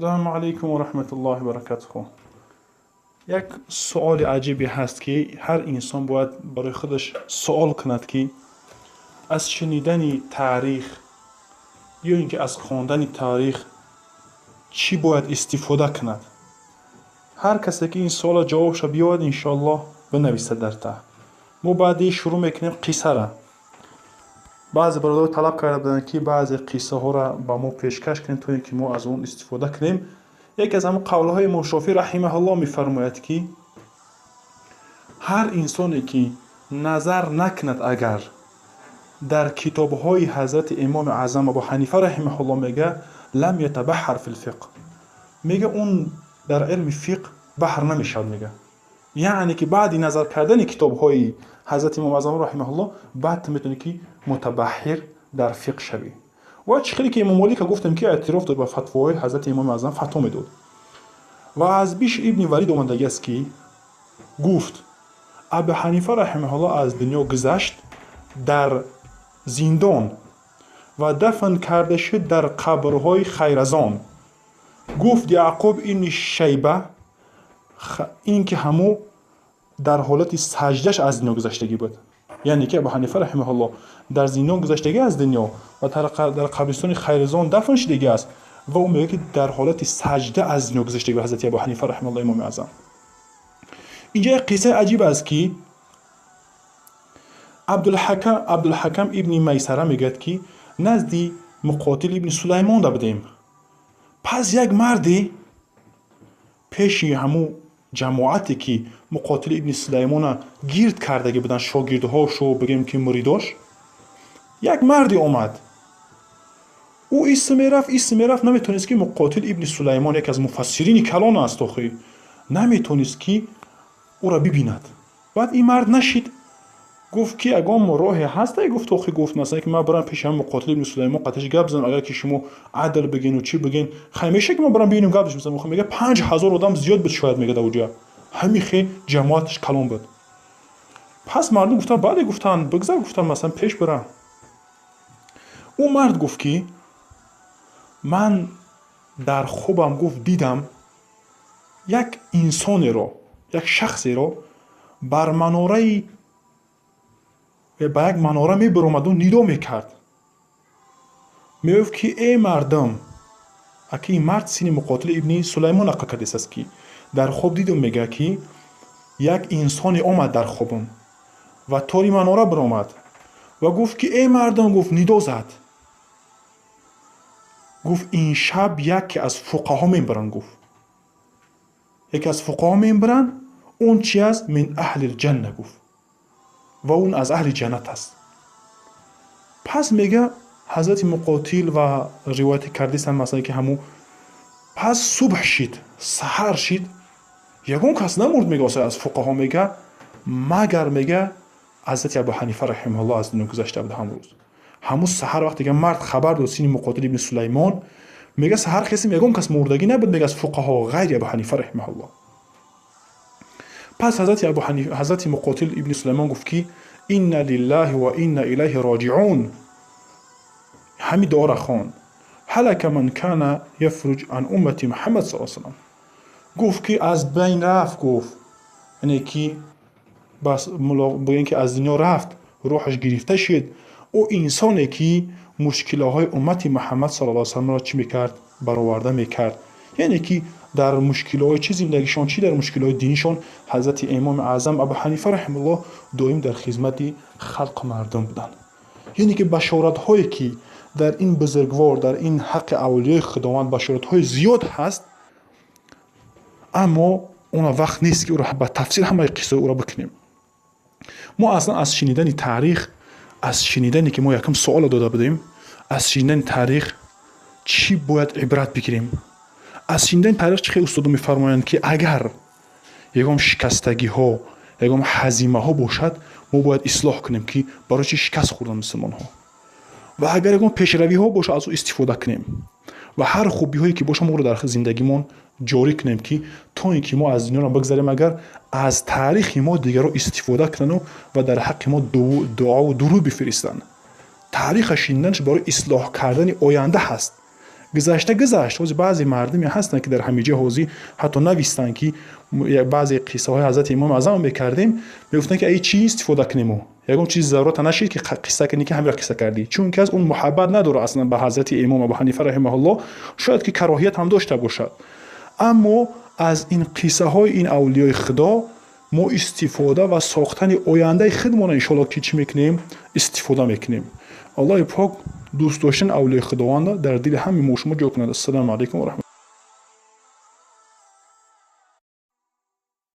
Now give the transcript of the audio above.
Ассалому алайкум ва раҳматуллоҳи ва баракатуҳ. Як суоли аҷибе ҳаст, ки ҳар инсон бояд барои худаш суол кунад, ки аз шунидани таърих ё ин ки аз хондани таърих чӣ бояд истифода кунад. Ҳар касе ки ин суолро ҷавобша биёвад, иншоаллоҳ, бинависад дар таҳ. Мо баъди шурӯъ мекунем қиссара. Баъзе бародаро талаб карда буданд, ки баъзе қиссаҳоро ба мо пешкаш кунем, то ин ки мо аз он истифода кунем. Яке аз ҳамон қавлҳои имом Шофеъ раҳимаҳуллоҳ мефармояд, ки ҳар инсоне ки назар накунад агар дар китобҳои ҳазрати имоми аъзам Абу Ҳанифа раҳимаҳуллоҳ, мега, لم يتبحر في الفقه, мега, он дар илми фиқҳ баҳр намешавад, мега. Яъне ки баъди назар кардани китобҳои ҳазрати имом аъзам раҳимаҳуллоҳ баъд ту метавонӣ ки мутабаҳҳир дар фиқҳ шавӣ. Ва чӣ хеле ки имом Молика гуфтем, ки эътироф дод ба фатвоҳои ҳазрати имоми аъзам, фатво медод. Ва аз Бишр ибни Валид омадагӣ аст, ки гуфт: Абу Ҳанифа раҳимаҳуллоҳ аз дунё гузашт дар зиндон ва дафн карда шуд дар қабрҳои Хайразон. Гуфт Яъқуб ибни Шайба, ин ки ҳаму дар ҳолати саҷдаш аз дунё гузаштагӣ буд. Яъне ки Абу Ҳанифа раҳимаҳуллоҳ дар зиндон гузаштагӣ аз дунё ва дар қабристони Хайразон дафн шудагӣ аст ва ӯ мегӯяд, ки дар ҳолати саҷда аз дунё гузаштагӣ буд ҳазрати Абу Ҳанифа раҳимаҳуллоҳ, имоми аъзам. Инҷа як қиссаи аҷиб аст, ки Абдулҳакам ибни Майсара мегӯяд, ки назди Муқотил ибни Сулаймон да будем. Пас як марде пеши ҳамун ҷамоате ки Муқотил ибни Сулаймона гирд кардагӣ буданд, шогирдҳошу бигем ки муридош, як марде омад. Ӯ исм мерафт, исм мерафт, наметавонист ки Муқотил ибни Сулаймон, яке аз муфассирини калон аст охи, наметавонист ки ӯро бибинад. Баъд ин мард нашид, гуфт ки ягон роҳе ҳаста, гуфт охи, гуфт, масалан, ки ман барам пеши ҳам Муқотил ибни Сулаймон, қаташ гап занам, агар ки шумо адл бигену чӣ биген, хай меша ки ман барам бибинем, гап бизанам. Мега, 5000 одам зиёд буд шояд, мега, дар уҷа ҳамин хе ҷамоаташ калон буд. Пас мардум гуфтанд: бале, гуфтанд, бигзар, гуфтанд, масалан, пеш бирам. Ӯ мард гуфт, ки ман дар хобам, гуфт, дидам як инсонеро, як шахсеро бар манораи, ба як манора мебаромаду нидо мекард, мегуфт ки: «Эй мардум!» Аки ин мард сини Муқотили ибни Сулаймон нақл кардааст, ки дар хоб дидум, мега, ки як инсоне омад дар хобам ва тори манора баромад ва гуфт ки: «Эй мардум!» Гуфт, нидо зад, гуфт: «Ин шаб яке аз фуқаҳо мебаранд», гуфт, «яке аз фуқаҳо мебаранд. Он чи аст? من أهل الجنة», гуфт, ва он аз аҳли ҷаннат аст. Пас мега ҳазрати Муқотил ва ривояти кардисам, масалан, ки ҳамун пас субҳ шид, саҳар шид, ягон кас намурд, мега, аз фуқаҳо, мега, магар, мега, ҳазрати Абу Ҳанифа раҳимаҳуллоҳ аз дунё гузашта буд ҳамон рӯз, ҳамун саҳар. Вақте ки мард хабар дод сини Муқотил ибни Сулаймон, мега, саҳар хестем, ягон кас мурдагӣ набуд, мега, аз фуқаҳо ғайри Абу Ҳанифа раҳимаҳуллоҳ. Пас ҳазрати Муқотил ибни Сулаймон гуфт ки: «إنا لله وإنا إليه راجعون». Ҳамин дуоро хонд: «هلك من كان يفرج عن أمة محمد صلى الله عليه وسلم». Гуфт ки аз байн рафт, гуфт, яъне ки бас бигӯем ки аз дунё рафт, рӯҳаш гирифта шуд ӯ инсоне ки мушкилоҳои уммати Муҳаммад саллаллоҳу алайҳи васалламро чӣ мекард? Бароварда мекард. Яъне ки дар мушкилоҳои чӣ зиндагишон, чӣ дар мушкилоҳои динишон ҳазрати имоми аъзам Абу Ҳанифа раҳимаҳуллоҳ доим дар хизмати халқу мардум буданд. Яъне ки башоратҳое ки дар ин бузургвор, дар ин ҳаққи авлиёи Худованд башоратҳои зиёд ҳаст, аммо она вақт нест, ки ӯро ба тафсил ҳамаи қиссаи ӯро бикунем. Мо аслан аз шунидани таърих, аз шунидане ки мо якум суоло дода будем, аз шунидани таърих чӣ бояд ибрат бигирем? Аз шунидани таърих чӣ хел устодо мефармоянд, ки агар ягон шикастагиҳо, ягон ҳазимаҳо бошад, мо бояд ислоҳ кунем, ки барои чӣ шикаст хӯрдан мусулмонҳо, ва агар ягон пешравиҳо бошад, аз ӯ истифода кунем ва ҳар хубиҳое ки бошад, моро дар зиндагимон ҷорӣ кунем, ки то ин ки мо аз дунёро бигзарем, агар аз таърихи мо дигарро истифода кунану ва дар ҳаққи мо дуову дуруд бифиристанд. Таъриха шуниданаш барои ислоҳ кардани оянда ҳаст. Гузашта гузашт. Ҳозир баъзе мардуме ҳастанд, ки дар ҳамиҷа ҳозир ҳатто навистанд, ки баъзе қиссаҳои ҳазрати имоми аъзам мекардем, мегуфтанд, ки ай чӣ истифода кунем, ягон чизи зарурата нашид, ки қисса кунӣ, ки ҳамира қисса кардӣ, чунки аз он муҳаббат надорад аслан ба ҳазрати имом Абу Ҳанифа раҳимаҳуллоҳ, шояд ки кароҳият ҳам дошта бошад. Аммо аз ин қиссаҳои ин авлиёи худо мо истифода ва сохтани ояндаи худмона иншоалло ки чӣ мекунем, истифода мекунем. Аллоҳи пок дӯст доштани авлиёи худованда дар дили ҳамаи мо шумо ҷо кунад. Ассалому алайкум ва раҳмат.